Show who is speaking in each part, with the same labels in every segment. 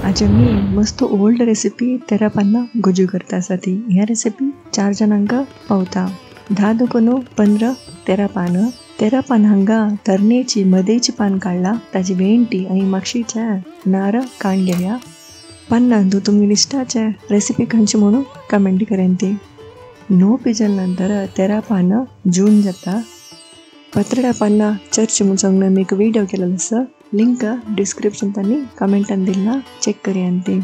Speaker 1: आज आमी मस्त ओल्ड रेसिपी तेरा पान्ना गुज्जू करता आसा ती. ह्या रेसिपी 4 जणांक पावता. 10 दुकोनो 15 तेरा पान. तेरा पान हांगा तरणेची मदेची पान काडला, ताजी वेंटी आनी मागशीचे नार काण घेया. पान्नांतू तुमी इश्टाचे रेसिपी खंयची म्हणून कमेंट करेन ती. नो पिजल नंतर तेरा पान जून जाता. पत्रडा पान्ना चर्च म्हणून सांगून आमी एक व्हिडिओ केलेलो आसा, लिंक डिस्क्रिप्शन तांणी कमेंटान दिला, चेक करयान ती.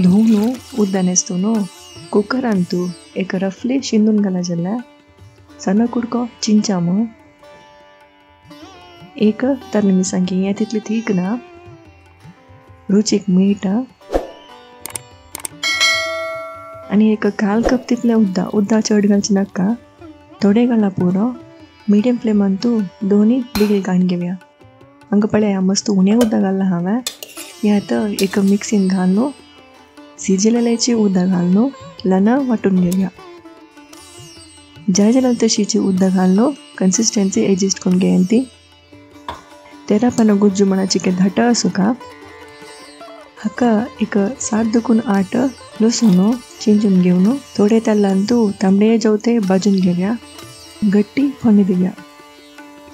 Speaker 1: धुवून उद्दान येस्तून कुकरांतू एक रफली शिंदून घाला जाल्यार सन्न कुडको चिंचाम एक तरणी मिरसांगी हें तितली तीख ना, रुचीक मीठ आनी एक काल कप तितलें उद्दा. उद्दा चड घालचें नाका, थोडें घाला पुरो. मिडियम फ्लेमान तूं दोनी बिगील काडून घेवया. हांगा पळय मस्त उणें उदक घाललां हांवें. हें आतां एक मिक्सीन घालून शिजलेल्याची उदक घालून ल्हान वांटून घेवया. जाय जाल्यार तशीची उदक घालून कन्सिस्टन्सी एडजस्ट करून घेया ती. तेरा पाना गुज्जू म्हणाची की घट आसूं हाका एक 7 दुकून 8 लसूण चिंचून घेवन थोडे तेलान तूं तांबडे जेवते भाजून घेवया, गट्टी फोडणी दिवया.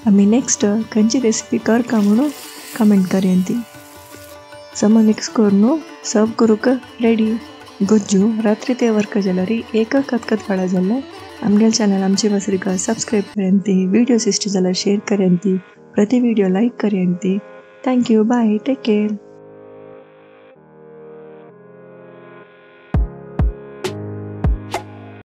Speaker 1: आमी नेक्स्ट खंयची रेसिपी करका म्हणून कमेंट करया ती. समा मिक्स करून सर्व करूंक रेडी. गुज्जू रात्री ते वर्क जाल्यार एक कतकत वाडा जाल्यार आमगेले चॅनल आमचे वसरीका सबस्क्रायब करया ती, व्हिडियोज इश्ट जाल्यार शेअर करया ती, प्रति व्हिडिओ लायक करया ती. Thank you, bye, take care.